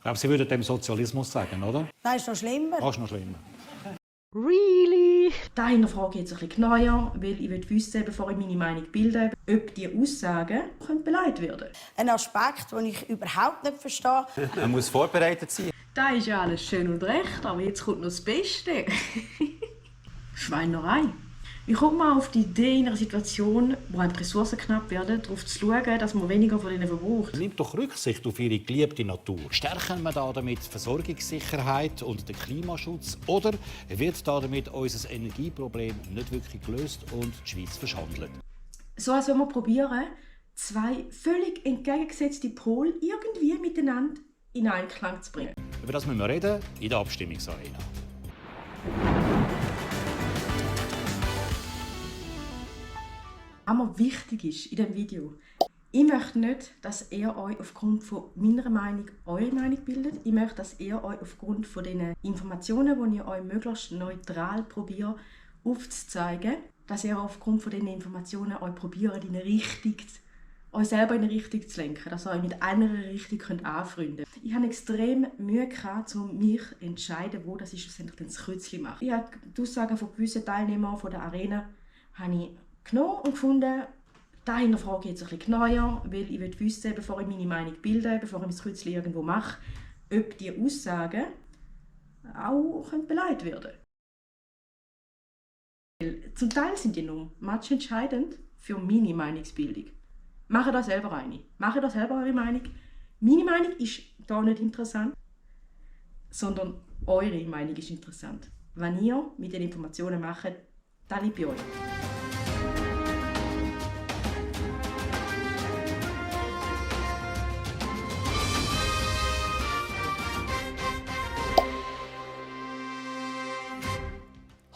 glaube, Sie würden dem Sozialismus sagen, oder? Nein, ist noch schlimmer. Das ist noch schlimmer. Really? Da hinterfrage ich jetzt ein bisschen genauer, weil ich will wissen, bevor ich meine Meinung bilde, ob die Aussagen beleidigt werden können. Ein Aspekt, den ich überhaupt nicht verstehe. Man muss vorbereitet sein. Da ist ja alles schön und recht, aber jetzt kommt noch das Beste. Schweinerei. Wie kommt man auf die Idee, in einer Situation, wo einem die Ressourcen knapp werden, darauf zu schauen, dass man weniger von ihnen verbraucht? Nimmt doch Rücksicht auf Ihre geliebte Natur. Stärken wir damit die Versorgungssicherheit und den Klimaschutz? Oder wird damit unser Energieproblem nicht wirklich gelöst und die Schweiz verschandelt? So als wenn wir probieren, zwei völlig entgegengesetzte Pole irgendwie miteinander in Einklang zu bringen. Über das müssen wir reden in der Abstimmungsarena. Was mir wichtig ist in diesem Video, ich möchte nicht, dass ihr euch aufgrund von meiner Meinung eure Meinung bildet. Ich möchte, dass ihr euch aufgrund von den Informationen, die ich euch möglichst neutral probiere aufzuzeigen, dass ihr aufgrund von diesen Informationen euch probiert, euch selber in eine Richtung zu lenken, dass ihr euch mit einer Richtung anfreunden könnt. Ich habe extrem Mühe gehabt, um mich zu entscheiden, wo das ist, schlussendlich das Kreuzchen mache. Ich habe die Aussagen von gewissen Teilnehmern von der Arena genommen und gefunden, dahinter frage ich jetzt ein bisschen genauer, weil ich will wissen, bevor ich meine Meinung bilde, bevor ich mein Kreuzchen irgendwo mache, ob diese Aussagen auch beleidigt werden können. Zum Teil sind die nur entscheidend für meine Meinungsbildung. Macht da selber eine. Macht da selber eure Meinung. Meine Meinung ist da nicht interessant, sondern eure Meinung ist interessant. Was ihr mit den Informationen macht, das liegt bei euch.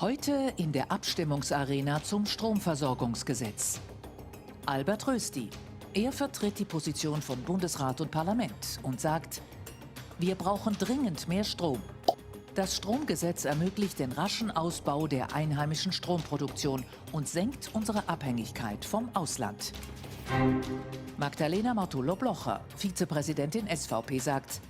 Heute in der Abstimmungsarena zum Stromversorgungsgesetz. Albert Rösti. Er vertritt die Position von Bundesrat und Parlament und sagt, wir brauchen dringend mehr Strom. Das Stromgesetz ermöglicht den raschen Ausbau der einheimischen Stromproduktion und senkt unsere Abhängigkeit vom Ausland. Magdalena Martullo-Blocher, Vizepräsidentin SVP, sagt,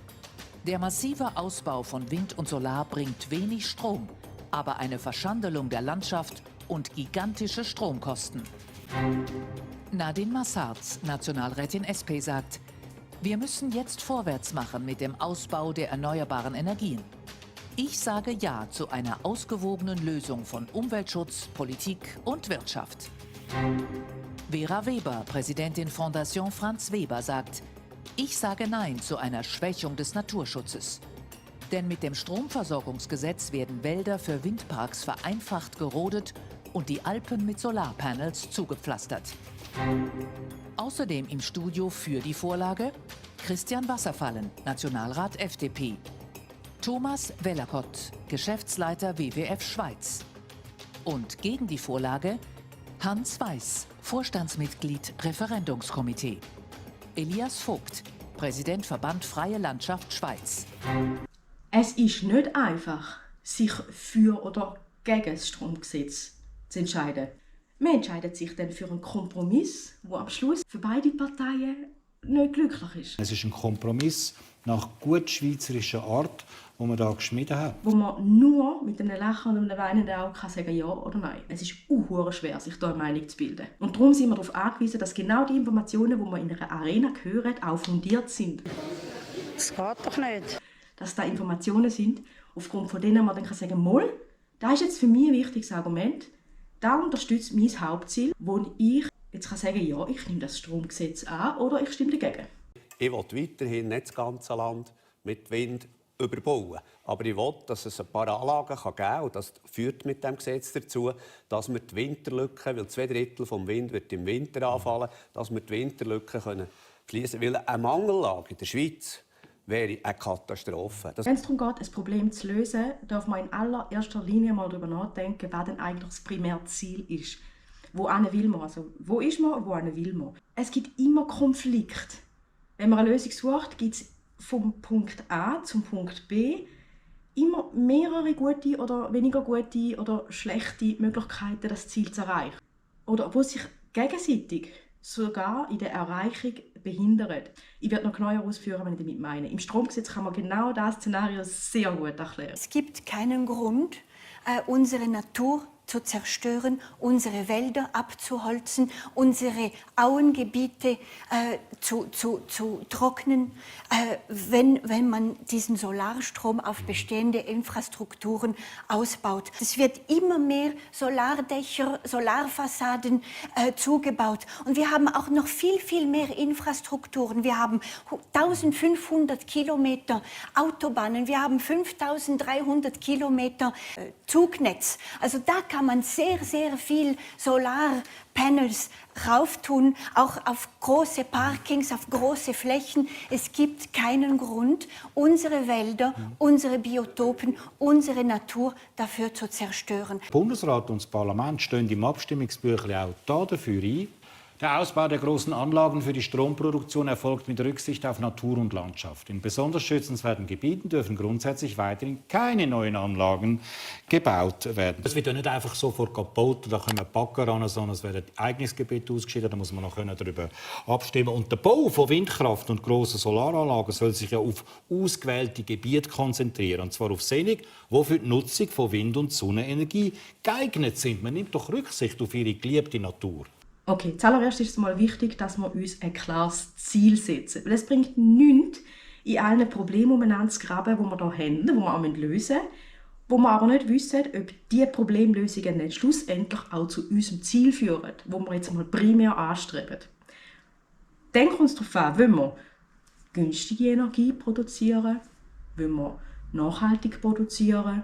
der massive Ausbau von Wind und Solar bringt wenig Strom, aber eine Verschandelung der Landschaft und gigantische Stromkosten. Nadine Massards, Nationalrätin SP, sagt, wir müssen jetzt vorwärts machen mit dem Ausbau der erneuerbaren Energien. Ich sage Ja zu einer ausgewogenen Lösung von Umweltschutz, Politik und Wirtschaft. Vera Weber, Präsidentin Fondation Franz Weber, sagt, ich sage Nein zu einer Schwächung des Naturschutzes. Denn mit dem Stromversorgungsgesetz werden Wälder für Windparks vereinfacht gerodet und die Alpen mit Solarpanels zugepflastert. Außerdem im Studio für die Vorlage Christian Wasserfallen, Nationalrat FDP. Thomas Wellacott, Geschäftsleiter WWF Schweiz. Und gegen die Vorlage Hans Weiß, Vorstandsmitglied Referendumskomitee. Elias Vogt, Präsident Verband Freie Landschaft Schweiz. Es ist nicht einfach, sich für oder gegen das Stromgesetz zu entscheiden. Man entscheidet sich dann für einen Kompromiss, der am Schluss für beide Parteien nicht glücklich ist. Es ist ein Kompromiss nach gut schweizerischer Art, den wir hier geschmiedet haben. Wo man nur mit einem Lächeln und einem weinenden Auge sagen kann, ja oder nein. Es ist unhuere schwer, sich da eine Meinung zu bilden. Und darum sind wir darauf angewiesen, dass genau die Informationen, die man in einer Arena hören, auch fundiert sind. Das geht doch nicht. Dass da Informationen sind, aufgrund von denen man dann sagen kann, «Moll, das ist jetzt für mich ein wichtiges Argument, da unterstützt mein Hauptziel, wo ich jetzt kann sagen, ja, ich nehme das Stromgesetz an oder ich stimme dagegen.» Ich will weiterhin nicht das ganze Land mit Wind überbauen. Aber ich will, dass es ein paar Anlagen geben kann. Und das führt mit dem Gesetz dazu, dass wir die Winterlücke, weil 2/3 des Wind wird im Winter anfallen, dass wir die Winterlücke schließen können. Weil eine Mangellage in der Schweiz wäre eine Katastrophe. Wenn es darum geht, ein Problem zu lösen, darf man in allererster Linie mal darüber nachdenken, was denn eigentlich das primäre Ziel ist. Wohin will man? Also, wo ist man, wohin will man? Es gibt immer Konflikte. Wenn man eine Lösung sucht, gibt es vom Punkt A zum Punkt B immer mehrere gute oder weniger gute oder schlechte Möglichkeiten, das Ziel zu erreichen. Oder wo sich gegenseitig sogar in der Erreichung behindern. Ich werde noch genauer ausführen, was ich damit meine. Im Stromgesetz kann man genau das Szenario sehr gut erklären. Es gibt keinen Grund, unsere Natur zu zerstören, unsere Wälder abzuholzen, unsere Auengebiete zu trocknen, wenn man diesen Solarstrom auf bestehende Infrastrukturen ausbaut. Es wird immer mehr Solardächer, Solarfassaden zugebaut. Und wir haben auch noch viel, viel mehr Infrastrukturen. Wir haben 1500 Kilometer Autobahnen, wir haben 5300 Kilometer Zugnetz. Also da kann man sehr, sehr viel Solarpanels rauftun, auch auf große Parkings, auf große Flächen. Es gibt keinen Grund, unsere Wälder, unsere Biotopen, unsere Natur dafür zu zerstören. Der Bundesrat und das Parlament stehen im Abstimmungsbüchlein auch dafür ein. Der Ausbau der großen Anlagen für die Stromproduktion erfolgt mit Rücksicht auf Natur und Landschaft. In besonders schützenswerten Gebieten dürfen grundsätzlich weiterhin keine neuen Anlagen gebaut werden. Es wird ja nicht einfach sofort gebaut, da kommen Bagger ran, sondern es werden Eignungsgebiete ausgeschieden, da muss man noch darüber abstimmen. Und der Bau von Windkraft und grossen Solaranlagen soll sich ja auf ausgewählte Gebiete konzentrieren, und zwar auf solche, die für die Nutzung von Wind- und Sonnenenergie geeignet sind. Man nimmt doch Rücksicht auf ihre geliebte Natur. Okay, zuallererst ist es mal wichtig, dass wir uns ein klares Ziel setzen. Weil es bringt nichts, in allen Problemen umeinander zu graben, die wir hier haben, die wir auch lösen müssen, wo wir aber nicht wissen, ob diese Problemlösungen nicht schlussendlich auch zu unserem Ziel führen, wo wir jetzt mal primär anstreben. Denken wir uns darauf an, wollen wir günstige Energie produzieren, wollen wir nachhaltig produzieren,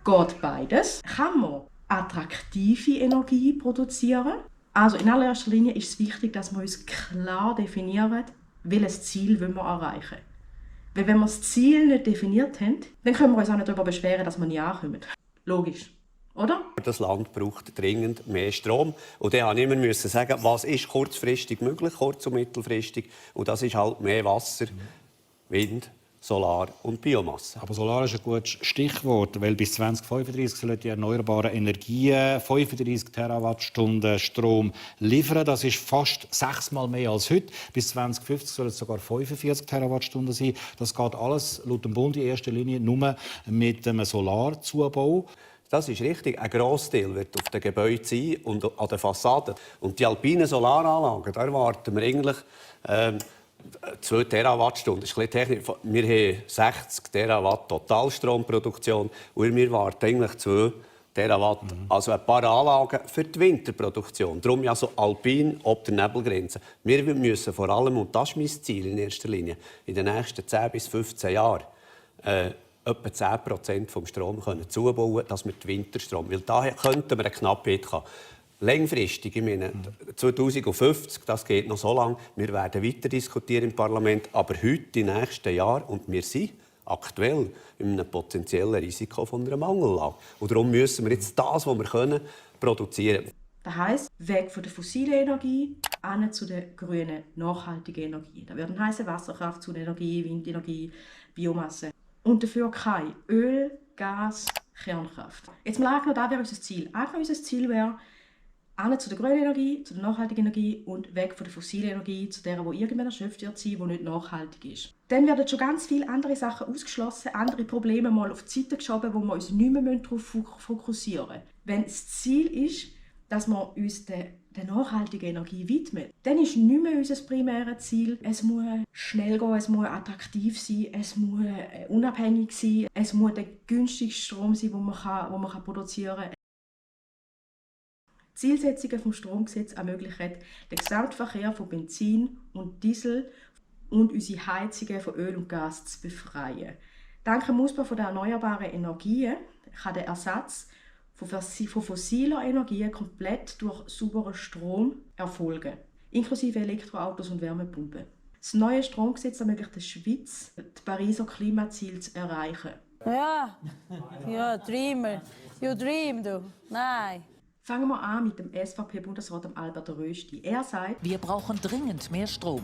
geht beides, kann man attraktive Energie produzieren. Also in allererster Linie ist es wichtig, dass wir uns klar definieren, welches Ziel wir erreichen wollen. Weil wenn wir das Ziel nicht definiert haben, dann können wir uns auch nicht darüber beschweren, dass wir nie ankommen. Logisch, oder? Das Land braucht dringend mehr Strom. Und dann musste ich immer sagen, was ist kurzfristig möglich, kurz- und mittelfristig. Und das ist halt mehr Wasser, Wind, Solar und Biomasse. Aber Solar ist ein gutes Stichwort, weil bis 2035 sollen die erneuerbaren Energien 35 Terawattstunden Strom liefern. Das ist fast 6-mal mehr als heute. Bis 2050 sollen es sogar 45 Terawattstunden sein. Das geht alles laut dem Bund in erster Linie nur mit dem Solarzubau. Das ist richtig. Ein Grossteil wird auf den Gebäuden sein und an den Fassaden. Und die alpinen Solaranlagen, da erwarten wir eigentlich 2 Terawattstunden. Das ist ein bisschen technisch. Wir haben 60 Terawatt Totalstromproduktion und wir warten eigentlich 2 Terawatt. Also ein paar Anlagen für die Winterproduktion. Darum ja so alpin ob der Nebelgrenze. Wir müssen vor allem, und das ist mein Ziel in erster Linie, in den nächsten 10 bis 15 Jahren etwa 10% vom Strom zubauen, dass wir den Winterstrom, weil daher könnten wir eine Knappheit haben. Längfristig, ich meine, 2050, das geht noch so lange, wir werden weiter diskutieren im Parlament, aber heute, in den nächsten Jahren, und wir sind aktuell in einem potenziellen Risiko von einer Mangellage. Und darum müssen wir jetzt das, was wir können, produzieren. Das heisst, weg von der fossilen Energie hin zu der grünen, nachhaltigen Energie. Das würde heißen Wasserkraft, Sonnenenergie, Windenergie, Biomasse. Und dafür kein Öl, Gas, Kernkraft. Jetzt mal angenommen, das wäre unser Ziel. Angenommen, unser Ziel wäre, hin zu der grünen Energie, zu der nachhaltigen Energie und weg von der fossilen Energie, zu der, die irgendwann erschöpft wird sein, die nicht nachhaltig ist. Dann werden schon ganz viele andere Sachen ausgeschlossen, andere Probleme mal auf die Seite geschoben, wo wir uns nicht mehr darauf fokussieren müssen. Wenn das Ziel ist, dass wir uns der nachhaltigen Energie widmen, dann ist nicht mehr unser primäres Ziel, es muss schnell gehen, es muss attraktiv sein, es muss unabhängig sein, es muss der günstigste Strom sein, den man produzieren kann. Die Zielsetzungen vom Stromgesetz ermöglichen den Gesamtverkehr von Benzin und Diesel und unsere Heizungen von Öl und Gas zu befreien. Dank dem Ausbau der erneuerbaren Energien kann der Ersatz von fossiler Energie komplett durch sauberen Strom erfolgen, inklusive Elektroautos und Wärmepumpen. Das neue Stromgesetz ermöglicht der Schweiz, die Pariser Klimaziele zu erreichen. Ja, Dreamer. You dream, du. Nein. Fangen wir an mit dem SVP-Bundesrat Albert Rösti. Er sagt, Wir brauchen dringend mehr Strom.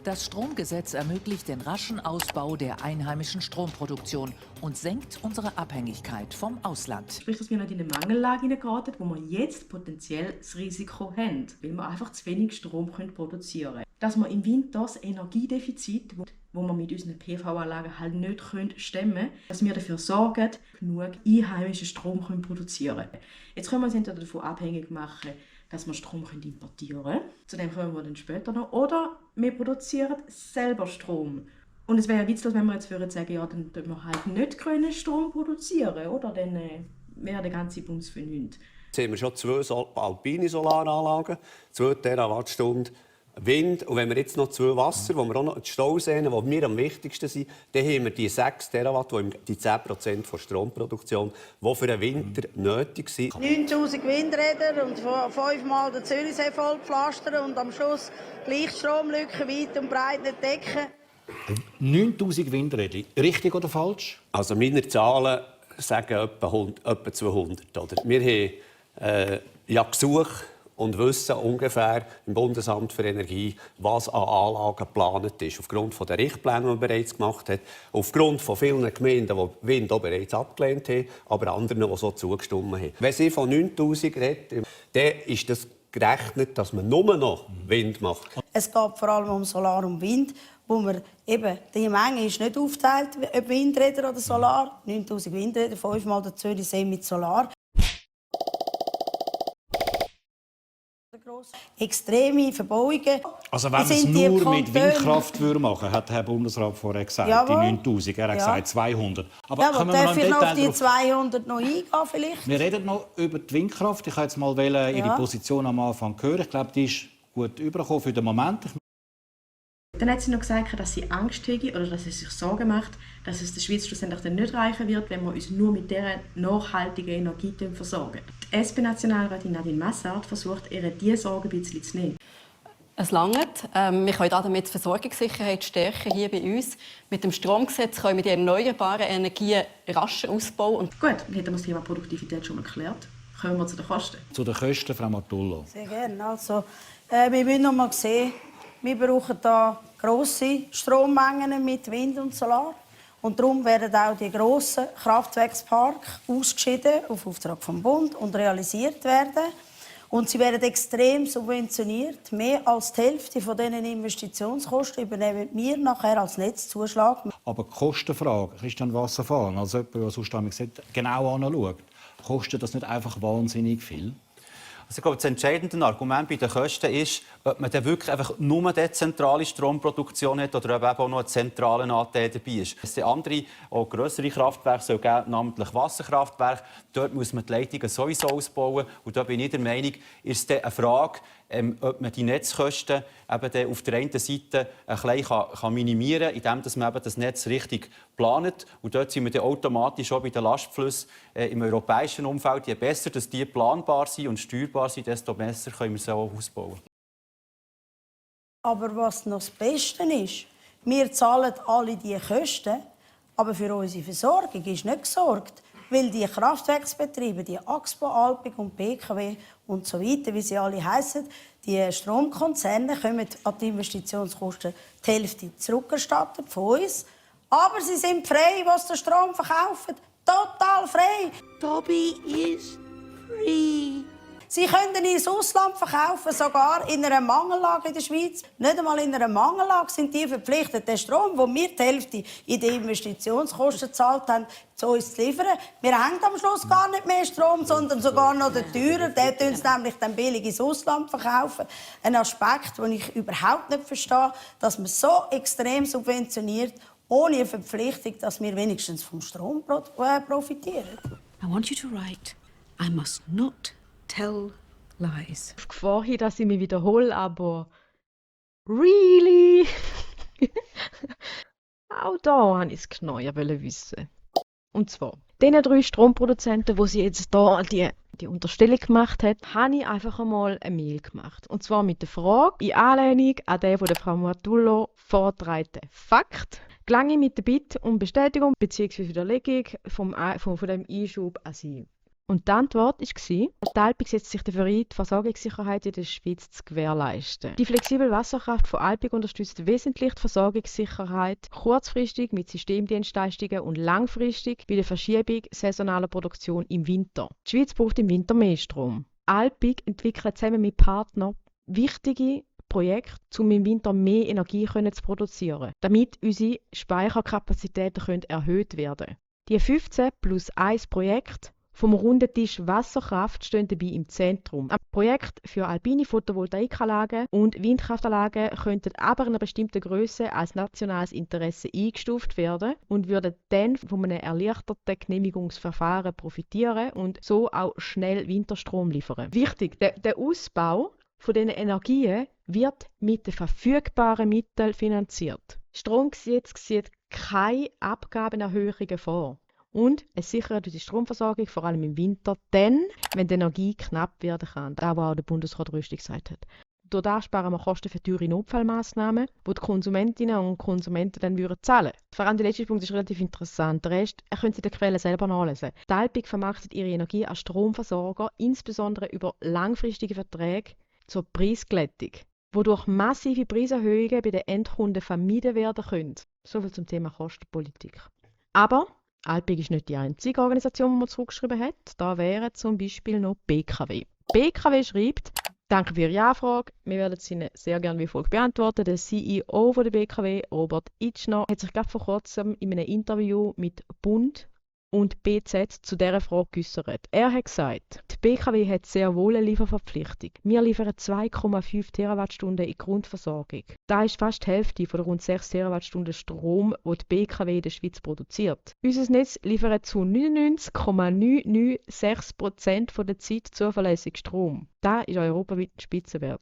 Das Stromgesetz ermöglicht den raschen Ausbau der einheimischen Stromproduktion und senkt unsere Abhängigkeit vom Ausland. Sprich, dass wir nicht in eine Mangellage hineingeraten, wo wir jetzt potenziell das Risiko haben, weil wir einfach zu wenig Strom produzieren können. Dass wir im Winter das Energiedefizit, wo wir mit unseren PV-Anlagen halt nicht stemmen können, dass wir dafür sorgen, genug einheimischen Strom produzieren können. Jetzt können wir uns entweder davon abhängig machen, dass wir Strom importieren können. Zu dem kommen wir dann später noch. Oder wir produzieren selber Strom. Und es wäre ja witzlos, wenn wir jetzt sagen, ja, dann können wir halt nicht Strom produzieren, oder? Dann wäre der ganze Bums für nichts. Jetzt haben wir schon 2 alpine Solaranlagen, 2 Terawattstunden Wind. Und wenn wir jetzt noch 2 Wasser, wo wir auch noch die Stauseen, die mir am wichtigsten sind, dann haben wir die 6 Terawatt, die 10% der Stromproduktion, die für den Winter nötig sind. 9000 Windräder und 5-mal den Zürichsee vollpflastern und am Schluss gleich Stromlücken weit und breit nicht decken. 9000 Windräder. Richtig oder falsch? Also meine Zahlen sagen etwa 200. Oder? Wir haben ja Gesuche und wissen ungefähr im Bundesamt für Energie, was an Anlagen geplant ist. Aufgrund der Richtpläne, die man bereits gemacht hat, aufgrund von vielen Gemeinden, die Wind auch bereits abgelehnt haben, aber anderen, die so zugestimmt haben. Wenn sie von 9000 reden, dann ist das gerechnet, dass man nur noch Wind macht. Es geht vor allem um Solar und Wind, wo wir eben, die Menge ist nicht aufgeteilt, ob Windräder oder Solar. 9000 Windräder, 5-mal der Zürichsee mit Solar. Extreme Verbauungen. Also wenn man es nur mit Windkraft machen, hat der Herr Bundesrat vorher gesagt, Jawohl. die 9000, er hat gesagt 200. Aber Ja, können aber wir darf noch ich noch auf im die Detail 200 noch eingehen vielleicht? Wir reden noch über die Windkraft. Ich wollte jetzt mal Ihre Position am Anfang hören. Ich glaube, die ist gut übergekommen für den Moment. Dann hat sie noch gesagt, dass sie Angst hätte oder dass sie sich Sorgen macht, dass es der Schweiz schlussendlich dann nicht reichen wird, wenn wir uns nur mit dieser nachhaltigen Energie versorgen. Die SP-Nationalrätin Nadine Massart versucht, ihr diese Sorgen ein bisschen zu nehmen. Es langt. Wir können damit die Versorgungssicherheit stärken hier bei uns. Mit dem Stromgesetz können wir die erneuerbaren Energien rascher ausbauen. Gut, dann hätten wir das Thema Produktivität schon mal geklärt. Kommen wir zu den Kosten. Zu den Kosten, Frau Martullo. Sehr gerne. Also, wir müssen noch mal sehen, wir brauchen hier grosse Strommengen mit Wind und Solar. Und darum werden auch die grossen Kraftwerksparks ausgeschieden auf Auftrag vom Bund und realisiert werden. Und sie werden extrem subventioniert. Mehr als die Hälfte von diesen Investitionskosten übernehmen wir nachher als Netzzuschlag. Aber die Kostenfrage, Christian Wasserfallen, als jemand, der sonst genau anschaut, kostet das nicht einfach wahnsinnig viel? Also ich glaube, das entscheidende Argument bei den Kosten ist, ob man dann wirklich einfach nur eine dezentrale Stromproduktion hat oder ob eben auch noch ein zentraler Anteil dabei ist. Es sind andere, auch grössere Kraftwerke, so namentlich Wasserkraftwerke. Dort muss man die Leitungen sowieso ausbauen. Und da bin ich der Meinung, ist es eine Frage, ob man die Netzkosten eben dann auf der einen Seite ein bisschen minimieren kann, indem man eben das Netz richtig plant. Und dort sind wir dann automatisch auch bei den Lastflüssen im europäischen Umfeld. Je besser dass die planbar sind und steuerbar sind, desto besser können wir sie auch ausbauen. Aber was noch das Beste ist, wir zahlen alle diese Kosten, aber für unsere Versorgung ist nicht gesorgt. Weil die Kraftwerksbetriebe, die Axpo, Alpiq und BKW und so weiter, wie sie alle heissen, die Stromkonzerne kommen an die Investitionskosten die Hälfte zurückerstattet von uns. Aber sie sind frei, was den Strom verkaufen. Total frei. Toby is free. Sie können ins Ausland verkaufen, sogar in einer Mangellage in der Schweiz. Nicht einmal in einer Mangellage sind die verpflichtet, den Strom, den wir die Hälfte in die Investitionskosten gezahlt haben, zu uns zu liefern. Wir haben am Schluss gar nicht mehr Strom, sondern sogar noch den teurer. Der tun es nämlich dann billig ins Ausland verkaufen. Ein Aspekt, den ich überhaupt nicht verstehe, dass man so extrem subventioniert, ohne eine Verpflichtung, dass wir wenigstens vom Strom profitieren. I want you to write, I must not tell lies. Auf Gefahr hin, dass ich mich wiederhole, aber really? Auch da wollte ich das Knäuel wissen. Und zwar, diesen 3 Stromproduzenten, die sie jetzt hier die Unterstellung gemacht hat, habe ich einfach einmal eine Mail gemacht. Und zwar mit der Frage, in Anlehnung an den von der Frau Martullo vorgetragenen Fakt, gelange ich mit der Bitte um Bestätigung bzw. Widerlegung von dem Einschub an Sie. Und die Antwort war, die Alpig setzt sich dafür ein, die Versorgungssicherheit in der Schweiz zu gewährleisten. Die flexible Wasserkraft von Alpig unterstützt wesentlich die Versorgungssicherheit, kurzfristig mit Systemdienstleistungen und langfristig bei der Verschiebung saisonaler Produktion im Winter. Die Schweiz braucht im Winter mehr Strom. Alpig entwickelt zusammen mit Partnern wichtige Projekte, um im Winter mehr Energie zu produzieren, damit unsere Speicherkapazitäten erhöht werden können. Die 15+1 Projekte vom runden Tisch Wasserkraft stehen dabei im Zentrum. Ein Projekt für alpine Photovoltaikanlagen und Windkraftanlagen könnten aber in einer bestimmten Größe als nationales Interesse eingestuft werden und würden dann von einem erleichterten Genehmigungsverfahren profitieren und so auch schnell Winterstrom liefern. Wichtig, der Ausbau von diesen Energien wird mit den verfügbaren Mitteln finanziert. Das Stromgesetz sieht keine Abgabenerhöhungen vor. Und es sichert unsere Stromversorgung, vor allem im Winter, dann, wenn die Energie knapp werden kann. Das, was auch der Bundesrat Rüstig gesagt hat. Durch das sparen wir Kosten für teure Notfallmaßnahmen, die die Konsumentinnen und Konsumenten dann zahlen würden. Vor allem der letzte Punkt ist relativ interessant. Der Rest könnt ihr in der Quelle selber nachlesen. Die Alpig vermarktet ihre Energie als Stromversorger, insbesondere über langfristige Verträge zur Preisglättung, wodurch massive Preiserhöhungen bei den Endkunden vermieden werden können. Soviel zum Thema Kostenpolitik. Aber Alpig ist nicht die einzige Organisation, die man zurückgeschrieben hat. Da wäre zum Beispiel noch BKW. BKW schreibt: Danke für Ihre Anfrage. Wir werden sie Ihnen sehr gerne wie folgt beantworten. Der CEO der BKW, Robert Itschner, hat sich gerade vor kurzem in einem Interview mit Bund und BZ zu dieser Frage geäußert. Er hat gesagt, die BKW hat sehr wohl eine Lieferverpflichtung. Wir liefern 2,5 Terawattstunden in die Grundversorgung. Das ist fast die Hälfte von rund 6 Terawattstunden Strom, die die BKW in der Schweiz produziert. Unser Netz liefert zu 99,996% der Zeit zuverlässig Strom. Das ist europaweit ein Spitzenwert.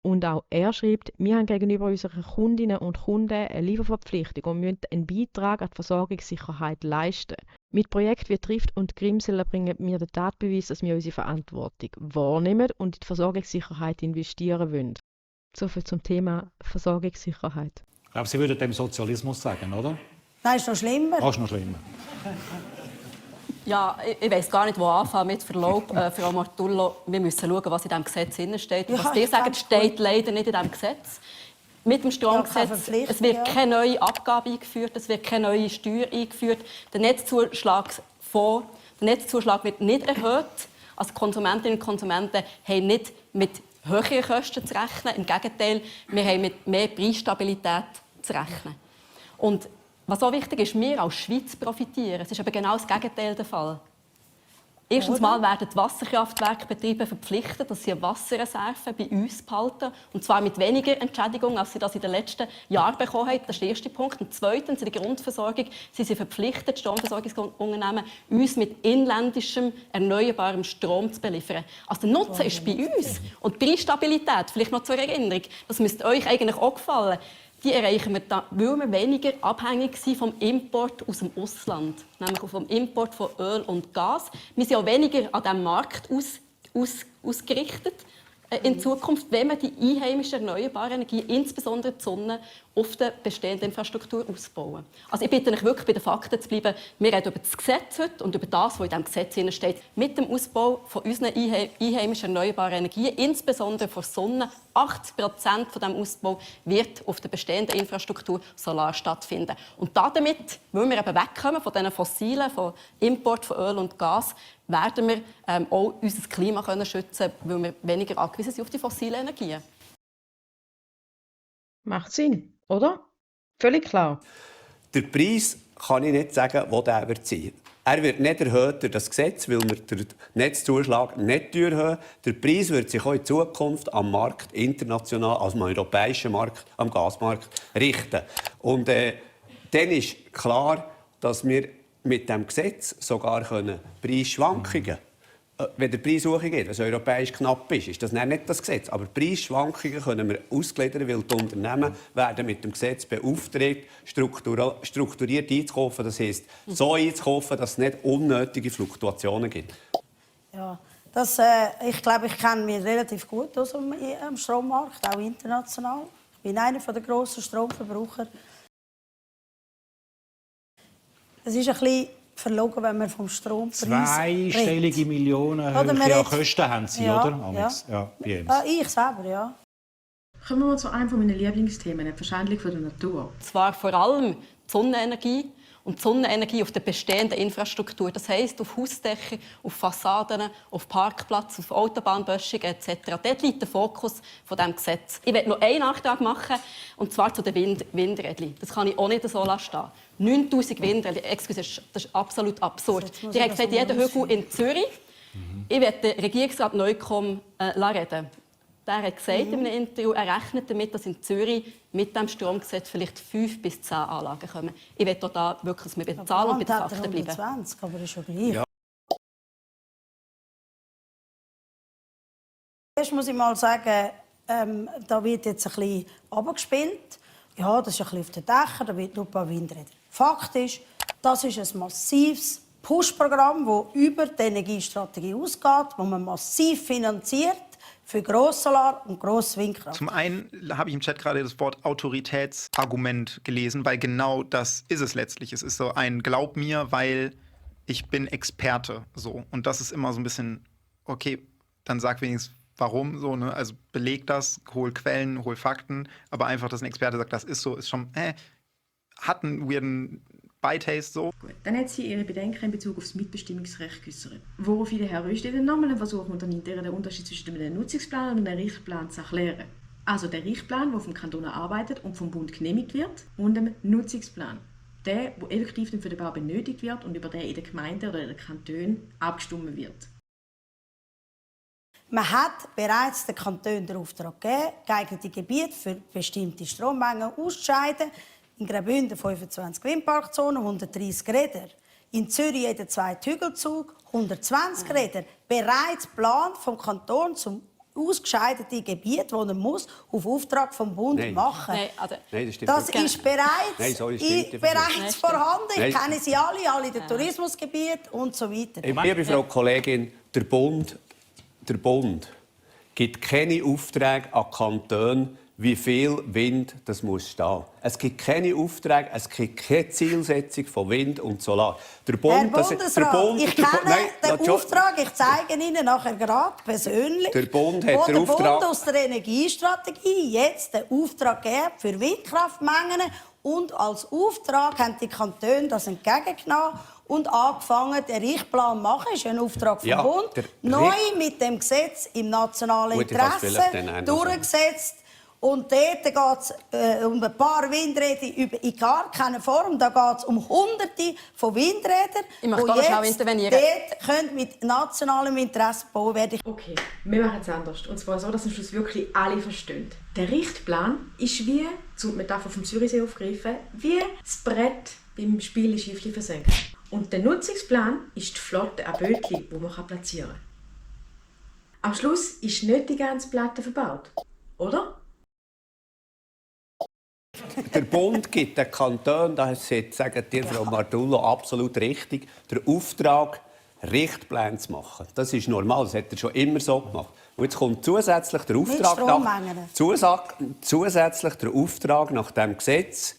Und auch er schreibt, wir haben gegenüber unseren Kundinnen und Kunden eine Lieferverpflichtung und müssen einen Beitrag an die Versorgungssicherheit leisten. Mit Projekten wie Trift und Grimsel bringen wir den Tatbeweis, dass wir unsere Verantwortung wahrnehmen und in die Versorgungssicherheit investieren wollen. Soviel zum Thema Versorgungssicherheit. Ich glaube, Sie würden dem Sozialismus sagen, oder? Nein, ist noch schlimmer. Ist noch schlimmer. Ja, ich weiss gar nicht, wo anfangen. Mit Verlaub, Frau Martullo, wir müssen schauen, was in diesem Gesetz steht. Ja, was die sagen, steht leider nicht in diesem Gesetz. Mit dem Stromgesetz, es wird keine neue Abgabe eingeführt, es wird keine neue Steuer eingeführt. Der Netzzuschlag wird nicht erhöht. Also Konsumentinnen und Konsumenten haben nicht mit höheren Kosten zu rechnen. Im Gegenteil, wir haben mit mehr Preisstabilität zu rechnen. Und was auch wichtig ist, wir als Schweiz profitieren. Es ist aber genau das Gegenteil der Fall. Erstens mal werden die Wasserkraftwerkbetriebe verpflichtet, dass sie eine Wasserreserve bei uns behalten. Und zwar mit weniger Entschädigung, als sie das in den letzten Jahren bekommen haben. Das ist der erste Punkt. Und zweitens, in der Grundversorgung sind sie verpflichtet, Stromversorgungsunternehmen, uns mit inländischem, erneuerbarem Strom zu beliefern. Also der Nutzen ist bei uns. Und die Preisstabilität, vielleicht noch zur Erinnerung, das müsste euch eigentlich auch gefallen. Die erreichen wir, weil wir weniger abhängig sind vom Import aus dem Ausland, nämlich vom Import von Öl und Gas. Wir sind auch weniger an diesem Markt ausgerichtet in Zukunft, wenn wir die einheimische erneuerbare Energie, insbesondere die Sonne, auf der bestehenden Infrastruktur ausbauen. Also ich bitte euch wirklich, bei den Fakten zu bleiben. Wir reden über das Gesetz heute und über das, was in diesem Gesetz steht. Mit dem Ausbau von unseren einheimischen erneuerbaren Energien, insbesondere von Sonne, 80% von diesem Ausbau wird auf der bestehenden Infrastruktur Solar stattfinden. Und damit, weil wir eben wegkommen von diesen fossilen, von Import von Öl und Gas, werden wir auch unser Klima schützen können, weil wir weniger angewiesen sind auf die fossilen Energien. Macht Sinn, oder? Völlig klar. Der Preis kann ich nicht sagen, wo der wird sein. Er wird nicht erhöht durch das Gesetz, weil wir den Netzzuschlag nicht erhöhen. Der Preis wird sich auch in Zukunft am Markt, international, also am europäischen Markt, am Gasmarkt, richten. Und dann ist klar, dass wir mit dem Gesetz sogar Preisschwankungen, wenn der Preis hochgeht, wenn es europäisch knapp ist das nicht das Gesetz. Aber Preisschwankungen können wir ausgliedern, weil die Unternehmen werden mit dem Gesetz beauftragt, strukturiert einzukaufen. Das heisst, so einzukaufen, dass es nicht unnötige Fluktuationen gibt. Ja, ich glaube, ich kenne mich relativ gut aus am Strommarkt, auch international. Ich bin einer der grossen Stromverbraucher. Es ist ein bisschen verlogen, wenn wir vom Strompreis Zweistellige reden. Millionen Oder man höhere redet- Kosten haben sie, Ja, oder? Ja, bei uns. Ich selber, ja. Kommen wir zu einem meiner Lieblingsthemen, die Verschwendung der Natur. Zwar vor allem die Sonnenenergie und die Sonnenenergie auf der bestehenden Infrastruktur. Das heisst, auf Hausdächern, auf Fassaden, auf Parkplätzen, auf Autobahnböschungen etc. Dort liegt der Fokus von diesem Gesetz. Ich möchte noch einen Nachtrag machen, und zwar zu den Windrädern. Das kann ich auch nicht so stehen. 9000 Windräder, excuse, das ist absolut absurd. Die haben gesagt, jeder Hügel in Zürich. Ich werde den Regierungsrat Neukomm reden. Der hat gesagt in einem Interview, er rechnet damit, dass in Zürich mit dem Stromgesetz vielleicht 5 bis 10 Anlagen kommen. Ich will da wirklich, dass wir bei den Zahlen und bei den Fakten bleiben. 120, aber das ist schon gleich. Ja. Erst muss ich mal sagen, da wird jetzt ein bisschen runtergespielt. Ja, das ist ein bisschen auf den Dächern, da wird nur ein paar Windräder. Fakt ist, das ist ein massives Push-Programm, das über die Energiestrategie ausgeht, das man massiv finanziert für Grosssolar und Grosswindkraft. Zum einen habe ich im Chat gerade das Wort Autoritätsargument gelesen, weil genau das ist es letztlich. Es ist so ein Glaub mir, weil ich bin Experte. So. Und das ist immer so ein bisschen, okay, dann sag wenigstens, warum so, ne? Also beleg das, hol Quellen, hol Fakten, aber einfach, dass ein Experte sagt, das ist so, ist schon, hat einen weirden Beitaste so. Gut. Dann hat sie ihre Bedenken in Bezug auf das Mitbestimmungsrecht geäußert. Woraufhin der Herr Rösti nochmal versucht, unternimmt den Unterschied zwischen einem Nutzungsplan und einem Richtplan zu erklären. Also der Richtplan, der vom Kanton erarbeitet und vom Bund genehmigt wird, und dem Nutzungsplan. Der, der effektiv für den Bau benötigt wird und über den in der Gemeinde oder in den Kantonen abgestimmt wird. Man hat bereits den Kantonen den Auftrag gegeben, geeignete Gebiete für bestimmte Strommengen auszuscheiden. In Graubünden 25 Windparkzonen, 130 Räder. In Zürich jeder zweite Hügelzug, 120 Räder. Bereits geplant vom Kanton zum ausgescheidete Gebiet, das er muss, auf Auftrag vom Bund machen muss. Nein, das ist bereits, Nein, bereits vorhanden. Ich Nein. kenne sie alle in den Tourismusgebieten und so weiter. Liebe Frau Kollegin, der Bund gibt keine Aufträge an die Kantone, wie viel Wind das muss stehen. Es gibt keine Aufträge, es gibt keine Zielsetzung von Wind und Solar. Der Bund, Herr Bundesrat, ich kenne den Auftrag, ich zeige Ihnen nachher gerade persönlich, der Bund hat wo der den Auftrag Bund aus der Energiestrategie jetzt den Auftrag gegeben für Windkraftmengen, und als Auftrag haben die Kantone das entgegengenommen und angefangen, den Richtplan zu machen. Das ist ein Auftrag vom Bund. Neu mit dem Gesetz im nationalen Interesse durchgesetzt. Und dort geht es um ein paar Windräder in gar keiner Form. Da geht es um Hunderte von Windrädern, die jetzt dort können mit nationalem Interesse bauen werden. Okay, wir machen es anders. Und zwar so, dass am Schluss wirklich alle verstehen. Der Richtplan ist wie, zum Metapher vom Zürichsee aufgreifen, wie das Brett beim Spielen Schiffli versenken. Und der Nutzungsplan ist die Flotte an Bötchen, die man platzieren kann. Am Schluss ist nicht die ganze Platte verbaut, oder? Der Bund gibt den Kantonen, das sagt dir, Frau Martullo, absolut richtig, den Auftrag, Richtpläne zu machen. Das ist normal, das hat er schon immer so gemacht. Und jetzt kommt zusätzlich der Auftrag nach dem Gesetz,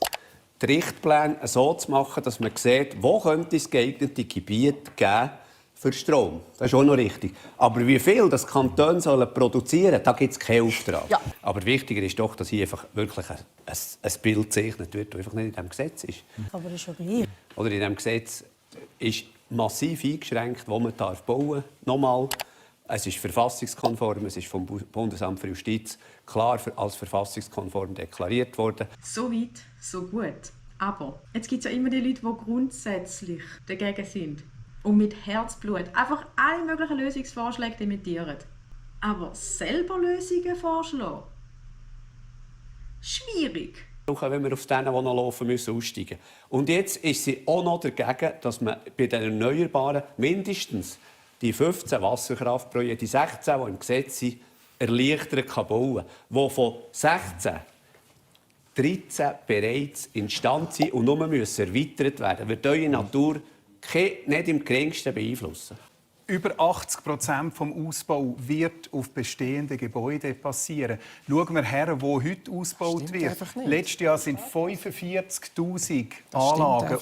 die Richtpläne so zu machen, dass man sieht, wo könnte es geeignete Gebiete geben für Strom. Das ist auch noch richtig. Aber wie viel das Kantone produzieren sollen, da gibt es keinen Auftrag. Ja. Aber wichtiger ist doch, dass hier einfach wirklich ein Bild gezeichnet wird, das einfach nicht in diesem Gesetz ist. Aber das ist schon gleich. Oder in diesem Gesetz ist massiv eingeschränkt, wo man bauen darf. Nochmal, es ist verfassungskonform, es ist vom Bundesamt für Justiz klar als verfassungskonform deklariert worden. So weit, so gut. Aber jetzt gibt es ja immer die Leute, die grundsätzlich dagegen sind und mit Herzblut einfach alle möglichen Lösungsvorschläge dementieren. Aber selber Lösungen vorschlagen? Schwierig. Wenn wir auf denen, die noch laufen, müssen aussteigen. Und jetzt ist sie auch noch dagegen, dass man bei den Erneuerbaren mindestens die 15 Wasserkraftprojekte, die 16, die im Gesetz sind, erleichtert bauen kann, die von 16 13 bereits instand sind und nur erweitert werden müssen, wird eure Natur nicht im geringsten beeinflussen. Über 80% vom Ausbau wird auf bestehende Gebäude passieren. Schauen wir her, wo heute ausgebaut wird. Letztes Jahr sind 45'000 Anlagen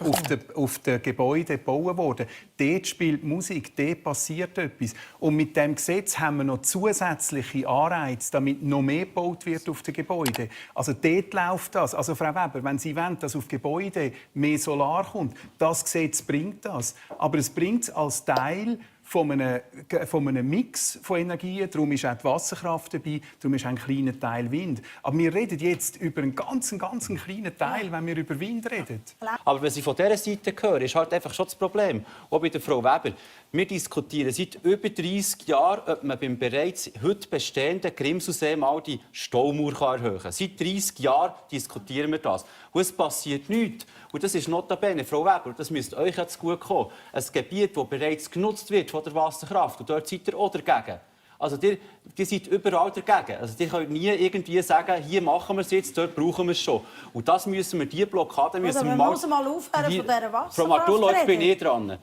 auf den Gebäuden gebaut worden. Dort spielt Musik, dort passiert etwas. Und mit dem Gesetz haben wir noch zusätzliche Anreize, damit noch mehr gebaut wird auf den Gebäuden. Also dort läuft das. Also Frau Weber, wenn Sie wollen, dass auf Gebäude mehr Solar kommt, das Gesetz bringt das. Aber es bringt es als Teil von einem Mix von Energien. Darum ist auch die Wasserkraft dabei, darum ist auch ein kleiner Teil Wind. Aber wir reden jetzt über einen ganz kleinen Teil, wenn wir über Wind reden. Aber wenn Sie von dieser Seite hören, ist halt einfach schon das Problem. Auch bei der Frau Weber. Wir diskutieren seit über 30 Jahren, ob man beim bereits heute bestehenden Grimselsee mal die Staumauer erhöhen kann. Seit 30 Jahren diskutieren wir das. Und es passiert nichts. Und das ist notabene, Frau Weber, das müsste euch jetzt gut kommen, ein Gebiet, das bereits genutzt wird von der Wasserkraft. Und dort seid ihr auch dagegen. Also ihr seid überall dagegen. Also ihr könnt nie irgendwie sagen, hier machen wir es jetzt, dort brauchen wir es schon. Und das müssen wir, diese Blockade müssen wir mal aufhören von dieser Wasserkraft. Frau Martullo, jetzt bin ich dran. Nein,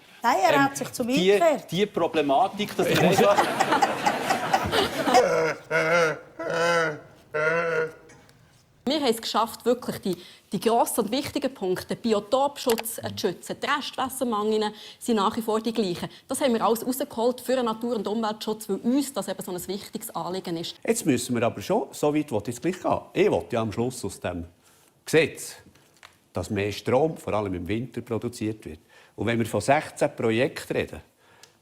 er hat sich zu mir gekehrt. Die Problematik, dass wir Wir haben es geschafft, wirklich die grossen und wichtigen Punkte, den Biotopschutz zu schützen. Die Restwassermangel sind nach wie vor die gleichen. Das haben wir alles rausgeholt für den Natur- und Umweltschutz, weil uns das eben so ein wichtiges Anliegen ist. Jetzt müssen wir aber schon, so weit will ich gleich gehen. Ich will ja am Schluss aus dem Gesetz, dass mehr Strom, vor allem im Winter, produziert wird. Und wenn wir von 16 Projekten reden,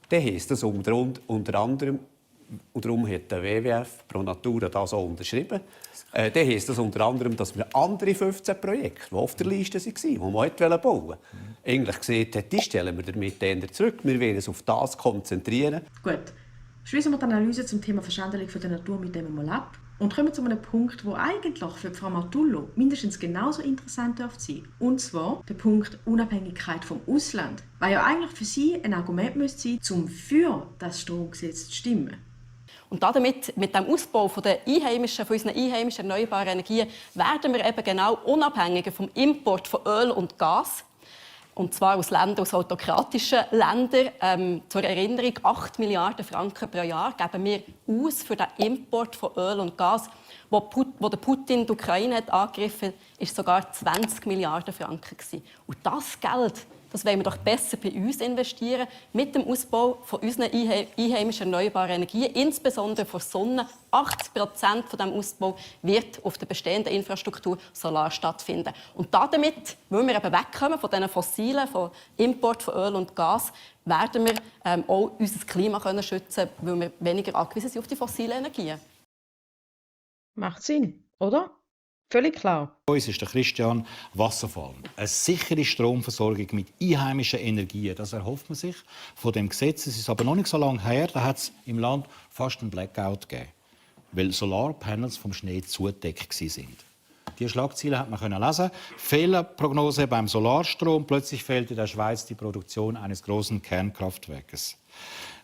dann heisst das unter anderem, und darum hat der WWF Pro Natura das auch unterschrieben. Dann heisst das unter anderem, dass wir andere 15 Projekte, die auf der Liste waren, die wir bauen wollten, eigentlich gesehen hat, die stellen wir damit eher zurück. Wir wollen uns auf das konzentrieren. Gut, schließen wir die Analyse zum Thema Verschändelung der Natur mit dem mal ab und kommen zu einem Punkt, der eigentlich für Frau Martullo mindestens genauso interessant sein dürfte. Und zwar der Punkt Unabhängigkeit vom Ausland. Weil ja eigentlich für sie ein Argument müsste sein, um für das Stromgesetz zu stimmen. Und damit, mit dem Ausbau von unseren einheimischen erneuerbaren Energien, werden wir eben genau unabhängiger vom Import von Öl und Gas. Und zwar aus autokratischen Ländern. Zur Erinnerung, 8 Milliarden Franken pro Jahr geben wir aus für den Import von Öl und Gas. Wo der Putin die Ukraine hat angegriffen hat, war sogar 20 Milliarden Franken. Und das Geld, das wollen wir doch besser bei uns investieren, mit dem Ausbau von unseren einheimischen erneuerbaren Energien, insbesondere von Sonne. 80% von diesem Ausbau wird auf der bestehenden Infrastruktur Solar stattfinden. Und damit, weil wir eben wegkommen von diesen fossilen, von Import von Öl und Gas, werden wir auch unser Klima schützen können, weil wir weniger angewiesen sind auf die fossilen Energien. Macht Sinn, oder? Völlig klar. Uns ist der Christian Wasserfall. Eine sichere Stromversorgung mit einheimischen Energien, das erhofft man sich von dem Gesetz. Es ist aber noch nicht so lange her, da hat es im Land fast einen Blackout gegeben, weil Solarpanels vom Schnee zugedeckt sind. Diese Schlagzeilen hat man lesen. Fehlerprognose beim Solarstrom. Plötzlich fehlt in der Schweiz die Produktion eines großen Kernkraftwerkes.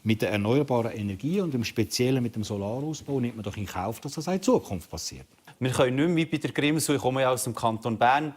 Mit der erneuerbaren Energie und im Speziellen mit dem Solarausbau nimmt man doch in Kauf, dass das auch in Zukunft passiert. Wir können nicht mehr wie bei der Grimsel, ich komme ja aus dem Kanton Bern,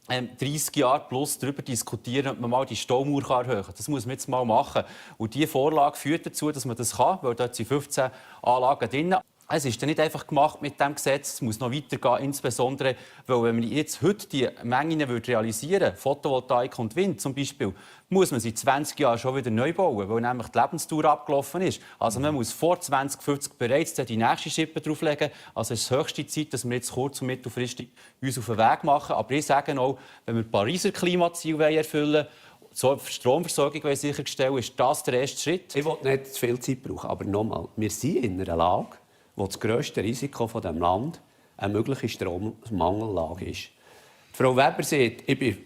30 Jahre plus darüber diskutieren, ob man mal die Staumauer erhöhen kann. Das muss man jetzt mal machen. Und diese Vorlage führt dazu, dass man das kann, weil dort sind 15 Anlagen drin. Es ist nicht einfach gemacht mit diesem Gesetz, es muss noch weitergehen, insbesondere, weil wenn man jetzt heute die Mengen realisieren würde, Photovoltaik und Wind zum Beispiel, muss man sie 20 Jahre schon wieder neu bauen, weil nämlich die Lebensdauer abgelaufen ist. Also man muss vor 2050 bereits die nächste Schippe drauflegen. Also es ist höchste Zeit, dass wir jetzt kurz- und mittelfristig uns auf den Weg machen. Aber ich sage auch, wenn wir die Pariser Klimaziele erfüllen wollen, so die Stromversorgung sicherstellen, ist das der erste Schritt. Ich will nicht zu viel Zeit brauchen, aber nochmal, wir sind in einer Lage, wo das grösste Risiko von dem Land eine mögliche Strommangellage ist. Frau Weber sagt, ich bin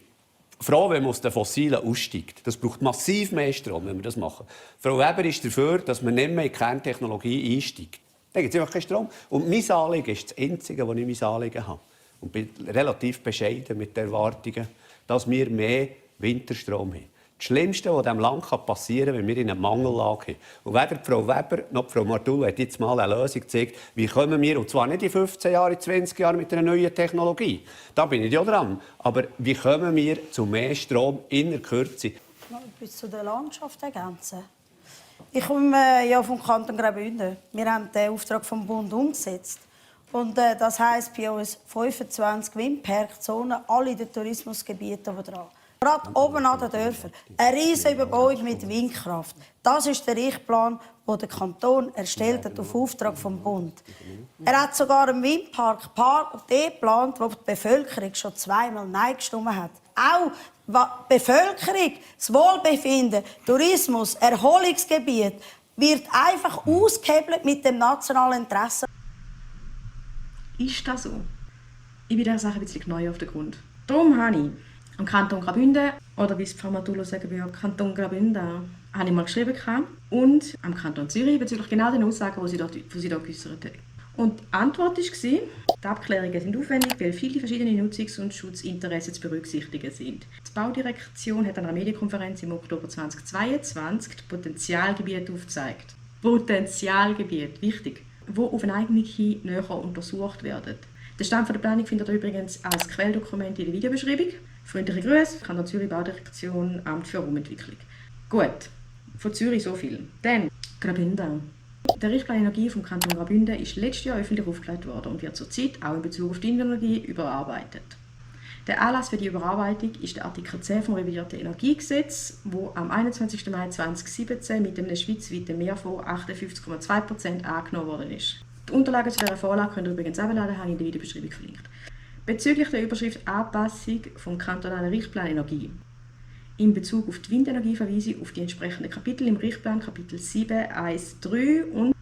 froh, wenn man aus den Fossilen aussteigt. Das braucht massiv mehr Strom, wenn wir das machen. Frau Weber ist dafür, dass man nicht mehr in die Kerntechnologie einsteigt. Da gibt es einfach keinen Strom. Und mein Anliegen ist das Einzige, was ich mein Anliegen habe. Und bin relativ bescheiden mit den Erwartungen, dass wir mehr Winterstrom haben. Das Schlimmste, was diesem Land passieren kann, wenn wir in einer Mangellage haben. Und weder Frau Weber noch Frau Martullo hat jetzt mal eine Lösung gezeigt, wie kommen wir, und zwar nicht in 15 Jahren, in 20 Jahren mit einer neuen Technologie. Da bin ich ja dran. Aber wie kommen wir zu mehr Strom in der Kürze? Noch etwas zu der Landschaft ergänzen. Ich komme ja vom Kanton Graubünden. Wir haben den Auftrag vom Bund umgesetzt. Und das heisst bei uns 25 Windparkzonen, alle in den Tourismusgebieten dran. Gerade oben an den Dörfern. Eine riesige Überbauung mit Windkraft. Das ist der Richtplan, den der Kanton erstellt hat auf Auftrag vom Bund. Er hat sogar einen Windpark geplant, wo die Bevölkerung schon zweimal Nein gestimmt hat. Auch die Bevölkerung, das Wohlbefinden, Tourismus, Erholungsgebiet wird einfach ausgehebelt mit dem nationalen Interesse. Ist das so? Ich bin dieser Sache ein bisschen neu auf den Grund. Darum habe ich am Kanton Graubünden, oder wie es Frau Matullo sagen würde, Kanton Graubünden, habe ich mal geschrieben und am Kanton Zürich bezüglich genau den Aussagen, die sie da geäußert haben. Und die Antwort war, die Abklärungen sind aufwendig, weil viele verschiedene Nutzungs- und Schutzinteressen zu berücksichtigen sind. Die Baudirektion hat an einer Medienkonferenz im Oktober 2022 das Potenzialgebiet aufgezeigt. Potenzialgebiet, wichtig, wo auf eine Eignung hin näher untersucht werden. Der Stand der Planung findet ihr übrigens als Quelldokument in der Videobeschreibung. Freundliche Grüße, Kanton Zürich Baudirektion, Amt für Raumentwicklung. Gut, von Zürich so viel. Dann Graubünden. Der Richtplan Energie vom Kanton Graubünden ist letztes Jahr öffentlich aufgelegt worden und wird zurzeit auch in Bezug auf die Windenergie überarbeitet. Der Anlass für die Überarbeitung ist der Artikel 10 vom revidierten Energiegesetz, wo am 21. Mai 2017 mit einem schweizweiten Mehrfonds 58,2% angenommen worden ist. Die Unterlagen zu dieser Vorlage könnt ihr übrigens herunterladen, habe ich in der Videobeschreibung verlinkt. Bezüglich der Überschrift Anpassung vom kantonalen Richtplan Energie. In Bezug auf die Windenergie verweise ich auf die entsprechenden Kapitel im Richtplan, Kapitel 7, 1.3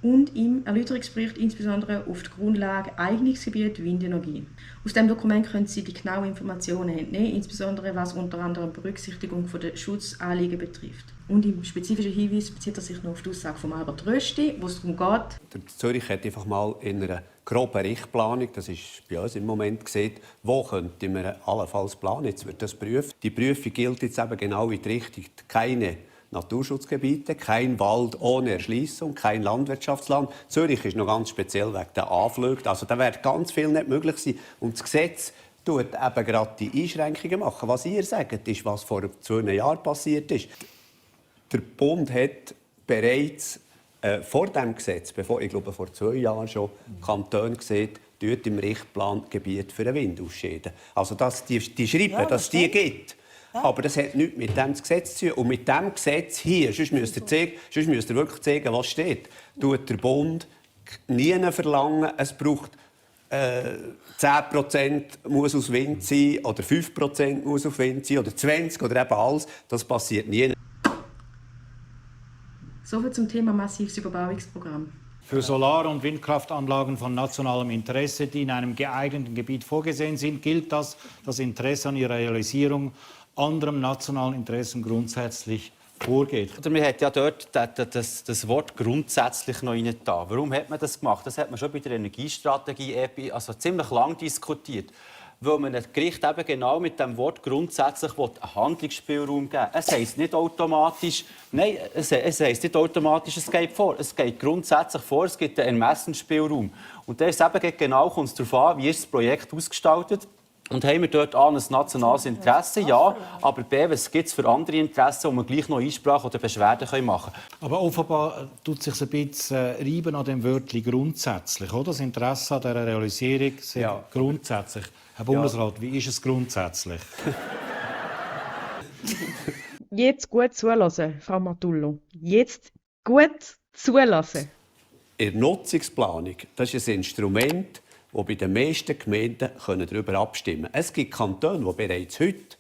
und im Erläuterungsbericht insbesondere auf die Grundlage Eignungsgebiet Windenergie. Aus dem Dokument können Sie die genauen Informationen entnehmen, insbesondere was unter anderem Berücksichtigung der Schutzanliegen betrifft. Und im spezifischen Hinweis bezieht er sich noch auf die Aussage von Albert Rösti, wo es darum geht. Zürich hat einfach mal in einer groben Richtplanung, das ist bei uns im Moment gesehen, wo könnte man allenfalls planen. Jetzt wird das geprüft. Die Prüfung gilt jetzt eben genau in die Richtung, keine Naturschutzgebiete, kein Wald ohne Erschliessung, kein Landwirtschaftsland. Zürich ist noch ganz speziell wegen der Anflüge. Also da wird ganz viel nicht möglich sein. Und das Gesetz tut eben gerade die Einschränkungen machen. Was ihr sagt, ist, was vor 2 Jahren passiert ist. Der Bund hat bereits vor dem Gesetz, ich glaube vor 2 Jahren schon, Kantone gesehen, dort im Richtplan Gebiet für den Wind ausscheiden. Also die schreiben, ja, dass es die gibt. Ja. Aber das hat nichts mit dem Gesetz zu tun. Und mit dem Gesetz hier, sonst müsst ihr wirklich zeigen, was steht, tut der Bund nie verlangen, es braucht 10% muss aus Wind sein, oder 5% muss auf Wind sein, oder 20% oder eben alles. Das passiert nie. Soviel zum Thema massives Überbauungsprogramm. Für Solar- und Windkraftanlagen von nationalem Interesse, die in einem geeigneten Gebiet vorgesehen sind, gilt das Interesse an ihrer Realisierung anderem nationalen Interessen grundsätzlich vorgeht. Man hat ja dort das Wort «grundsätzlich» noch rein da. Warum hat man das gemacht? Das hat man schon bei der Energiestrategie ziemlich lang diskutiert. Weil man das Gericht eben genau mit dem Wort «grundsätzlich» einen Handlungsspielraum geben. Es heisst nicht automatisch, nein, es heisst nicht automatisch, es geht vor. Es geht grundsätzlich vor, es gibt einen Ermessensspielraum. Und da ist eben genau, kommt es darauf an, wie ist das Projekt ausgestaltet. Und haben wir dort A, ein nationales Interesse? Ja. Aber B, was gibt es für andere Interessen, wo man gleich noch Einsprache oder Beschwerden machen können? Aber offenbar tut es sich ein bisschen reiben an dem Wörtchen «grundsätzlich». Oder? Das Interesse an dieser Realisierung ist grundsätzlich. Herr Bundesrat, wie ist es grundsätzlich? Jetzt gut zulassen, Frau Matullo. Jetzt gut zulassen. In der Nutzungsplanung, das ist ein Instrument, wo bei den meisten Gemeinden darüber abstimmen können. Es gibt Kantone, die bereits heute,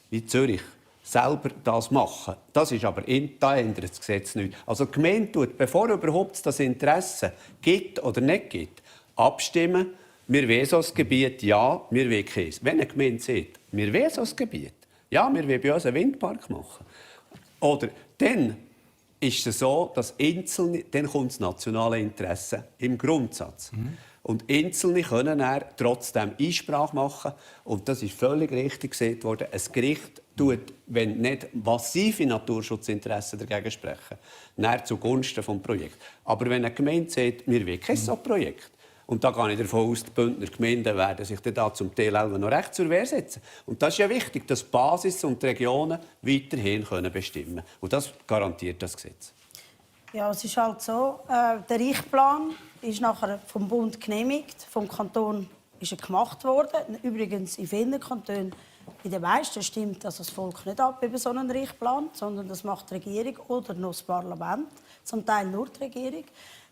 wie Zürich, selber das machen. Das ist aber da ändert das Gesetz nicht. Also die Gemeinde tut, bevor überhaupt das Interesse gibt oder nicht gibt, abstimmen. Wir wollen so ein Gebiet, ja, wir wollen keins. Wenn eine Gemeinde sagt, wir wollen so ein Gebiet, ja, wir wollen bei uns einen Windpark machen. Oder dann ist es so, dass dann kommt das nationale Interesse im Grundsatz. Und Einzelne können trotzdem Einsprache machen. Und das ist völlig richtig gesagt worden. Ein Gericht tut, wenn nicht massive Naturschutzinteressen dagegen sprechen, zugunsten des Projekts. Aber wenn eine Gemeinde sagt, wir wollen kein so Projekt, und da gehe ich davon aus, die Bündner Gemeinden werden sich da zum Teil auch noch recht zur Wehr setzen. Und das ist ja wichtig, dass die Basis und die Regionen weiterhin bestimmen können. Und das garantiert das Gesetz. Ja, es ist halt so, der Richtplan ist nachher vom Bund genehmigt, vom Kanton ist er gemacht worden. Übrigens in vielen Kantonen, in den meisten stimmt das Volk nicht ab über so einen Richtplan, sondern das macht die Regierung oder noch das Parlament, zum Teil nur die Regierung.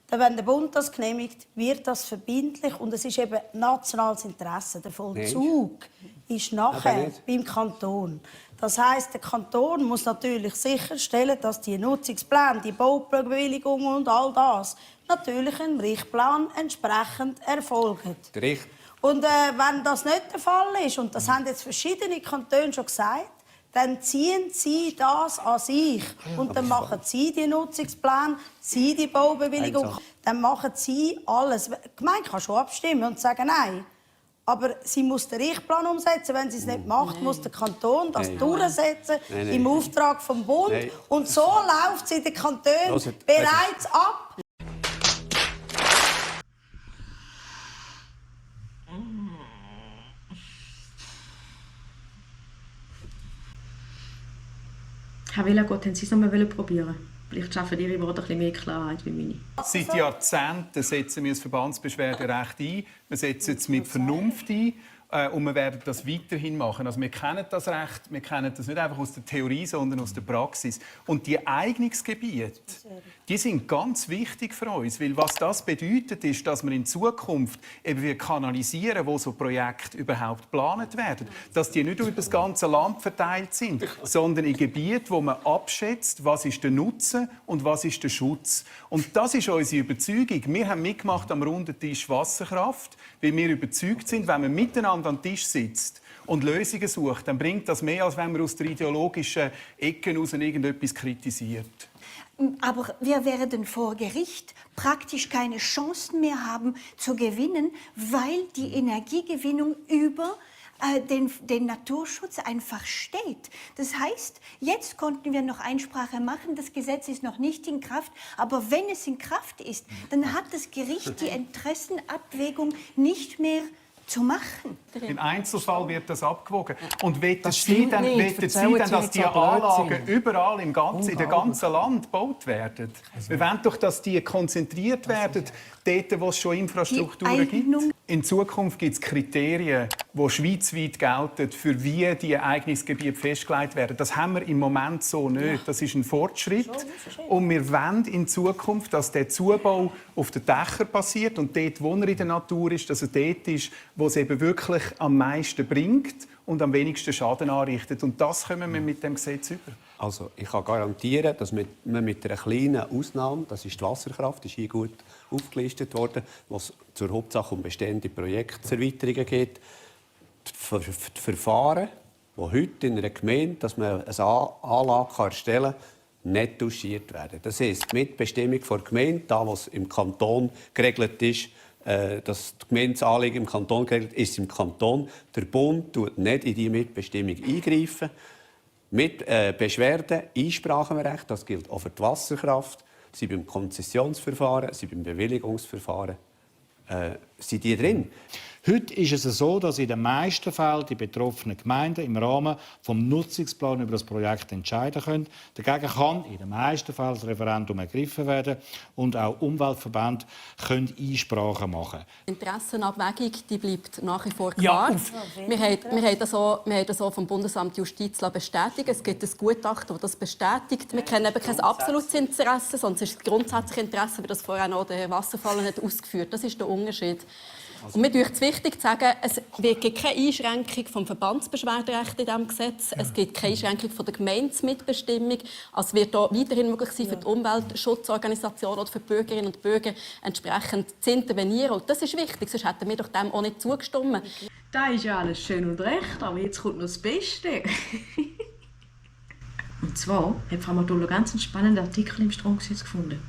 Dann, wenn der Bund das genehmigt, wird das verbindlich und es ist eben nationales Interesse. Der Vollzug ist nachher beim Kanton. Das heisst, der Kanton muss natürlich sicherstellen, dass die Nutzungspläne, die Baubewilligungen und all das natürlich einem Richtplan entsprechend erfolgen. Und wenn das nicht der Fall ist, und das haben jetzt verschiedene Kantone schon gesagt, dann ziehen sie das an sich. Und dann machen sie die Nutzungspläne, sie die Baubewilligung. Dann machen sie alles. Die Gemeinde kann schon abstimmen und sagen Nein. Aber sie muss den Richtplan umsetzen. Wenn sie es nicht macht, muss der Kanton das durchsetzen im Auftrag vom Bund. Und so läuft es in den Kantonen bereits ab. Herr Villagott, haben Sie es noch mal probieren? Vielleicht schaffen Ihre Worte ein bisschen mehr Klarheit wie meine. Seit Jahrzehnten setzen wir das Verbandsbeschwerderecht ein. Wir setzen es mit Vernunft ein. Und wir werden das weiterhin machen. Also wir kennen das Recht, wir kennen das nicht einfach aus der Theorie, sondern aus der Praxis. Und die Eignungsgebiete, die sind ganz wichtig für uns, weil was das bedeutet, ist, dass wir in Zukunft eben kanalisieren, wo so Projekte überhaupt geplant werden, dass die nicht über das ganze Land verteilt sind, sondern in Gebieten, wo man abschätzt, was ist der Nutzen und was ist der Schutz. Und das ist unsere Überzeugung. Wir haben mitgemacht am runden Tisch Wasserkraft, weil wir überzeugt sind, wenn man miteinander an den Tisch sitzt und Lösungen sucht, dann bringt das mehr, als wenn man aus der ideologischen Ecke heraus irgendetwas kritisiert. Aber wir werden vor Gericht praktisch keine Chancen mehr haben zu gewinnen, weil die Energiegewinnung über den Naturschutz einfach steht. Das heißt, jetzt konnten wir noch Einsprache machen, das Gesetz ist noch nicht in Kraft, aber wenn es in Kraft ist, dann hat das Gericht die Interessenabwägung nicht mehr zu machen. Im Einzelfall wird das abgewogen. Und wettet Sie dann, dass die Anlagen überall in der ganzen Land gebaut werden? Wir wollen doch, dass die konzentriert werden, dort, wo es schon Infrastrukturen gibt. In Zukunft gibt es Kriterien, die schweizweit gelten, für wie die Eignungsgebiete festgelegt werden. Das haben wir im Moment so nicht. Das ist ein Fortschritt. Und wir wollen in Zukunft, dass der Zubau auf den Dächern passiert und dort, wo er in der Natur ist, dass er dort ist, wo es eben wirklich am meisten bringt und am wenigsten Schaden anrichtet. Und das kommen wir mit dem Gesetz über. Also, ich kann garantieren, dass man mit einer kleinen Ausnahme, das ist die Wasserkraft, ist hier gut aufgelistet worden, was zur Hauptsache um bestehende Projekterweiterungen geht. Die Verfahren, die heute in einer Gemeinde, dass man eine Anlage erstellen kann, nicht touchiert werden. Das heisst, mit Bestimmung der Gemeinde, da was im Kanton geregelt ist, dass die Gemeindeanliegen im Kanton geregelt ist, im Kanton. Der Bund tut nicht in diese Mitbestimmung eingreifen. Mit Beschwerden, Einspracherecht, das gilt auch für die Wasserkraft, sie beim Konzessionsverfahren, sie beim Bewilligungsverfahren, sind die drin. Heute ist es so, dass in den meisten Fällen die betroffenen Gemeinden im Rahmen des Nutzungsplans über das Projekt entscheiden können. Dagegen kann in den meisten Fällen das Referendum ergriffen werden und auch Umweltverbände können Einsprachen machen. Die Interessenabwägung die bleibt nach wie vor klar. Wir haben das auch vom Bundesamt Justiz bestätigt. Es gibt ein Gutachten, das bestätigt. Wir kennen eben kein absolutes Interesse, sondern es ist das grundsätzliche Interesse, wie das vorher noch der Wasserfall hat ausgeführt. Das ist der Unterschied. Und mir ist es wichtig zu sagen, es gibt keine Einschränkung vom Verbandsbeschwerderecht in diesem Gesetz. Es gibt keine Einschränkung von der Gemeindemitbestimmung. Also es wird auch weiterhin möglich sein, für die Umweltschutzorganisationen oder für die Bürgerinnen und Bürger entsprechend zu intervenieren. Und das ist wichtig, sonst hätten wir doch dem auch nicht zugestimmt. Das ist ja alles schön und recht, aber jetzt kommt noch das Beste. Und zwar hat Frau Madullo ganz einen spannenden Artikel im Stromgesetz gefunden.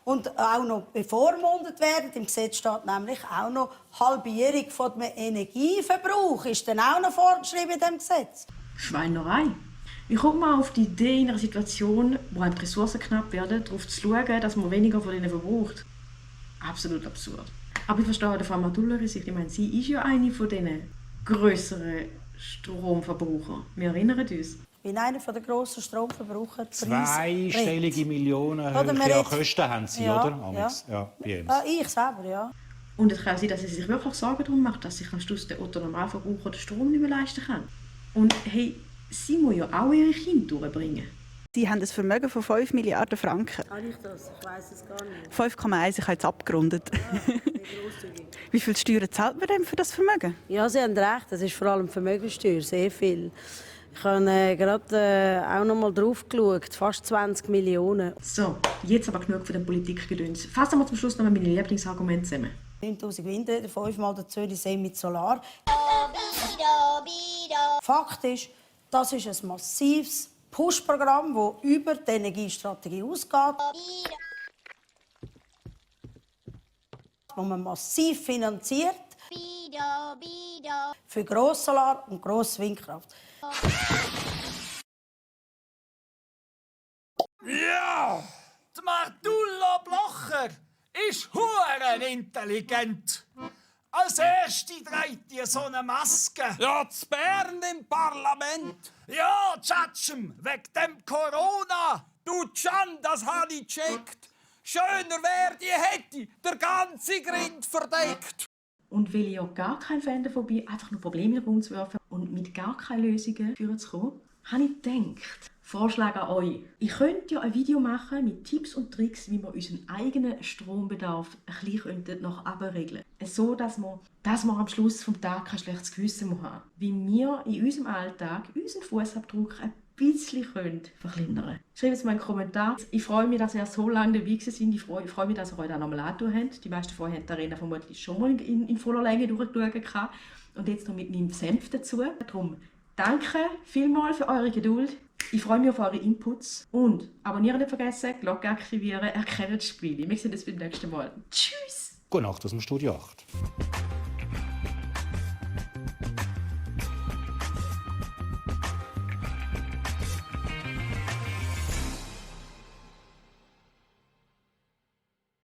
Und auch noch bevormundet werden. Im Gesetz steht nämlich auch noch Halbierung von dem Energieverbrauch. Ist dann auch noch vorgeschrieben in diesem Gesetz? Schweinerei. Wie kommt man auf die Idee, in einer Situation, wo die Ressourcen knapp werden, darauf zu schauen, dass man weniger von ihnen verbraucht? Absolut absurd. Aber ich verstehe Frau Madullo, ich meine, sie ist ja eine von diesen grösseren Stromverbraucher. Wir erinnern uns. Ich bin einer der grossen Stromverbraucher. Zweistellige Millionen höhere Kosten haben sie, ja, oder? Ja, bei uns. Ich selber, ja. Und es kann sein, dass sie sich wirklich Sorgen darum macht, dass sich am Schluss der Otto-Normalverbraucher den Strom nicht mehr leisten kann. Und hey, sie muss ja auch ihre Kinder durchbringen. Sie haben ein Vermögen von 5 Milliarden Franken. Kann ich das? Ich weiss es gar nicht. 5,1, ich habe jetzt abgerundet. Ja, grosszügig. Wie viel Steuern zahlt man denn für das Vermögen? Ja, Sie haben recht, das ist vor allem Vermögenssteuer, sehr viel. Ich habe gerade auch noch mal drauf geschaut, fast 20 Millionen. So, jetzt aber genug von dem Politikgedöns. Fassen wir zum Schluss noch mal meine Lieblingsargumente zusammen. 9000 Windräder, 5-mal der Zürichsee mit Solar. Fakt ist, das ist ein massives Push-Programm, das über die Energiestrategie ausgeht. Das man massiv finanziert für Grosssolar und Grosswindkraft. Ja, die Martulla Blocher ist hure intelligent. Als erste trägt die so eine Maske. Ja, zu Bern im Parlament. Ja, Tschatschem, wegen dem Corona. Du Can, das habe ich gecheckt. Schöner wäre, die hätte der ganze Grind verdeckt. Und weil ich ja gar kein Fan davon bin, einfach nur Probleme in den Raum zu werfen und mit gar keine Lösungen führen zu kommen, habe ich gedacht, Vorschlag an euch. Ich könnte ja ein Video machen mit Tipps und Tricks, wie wir unseren eigenen Strombedarf ein bisschen nach unten regeln können. So, dass wir am Schluss des Tages kein schlechtes Gewissen haben. Wie wir in unserem Alltag unseren Fußabdruck ein bisschen verkleinern können. Schreibt es mal in den Kommentar. Ich freue mich, dass ihr so lange dabei seid. Ich freue mich, dass ihr euch das nochmal angetan habt. Die meisten vorher haben die Arena vermutlich schon mal in voller Länge durchgeschaut. Und jetzt noch mit meinem Senf dazu. Darum danke vielmals für eure Geduld. Ich freue mich auf eure Inputs. Und abonnieren nicht vergessen, Glocke aktivieren, erkennen das Spiel. Wir sehen uns beim nächsten Mal. Tschüss! Gute Nacht aus dem Studio 8.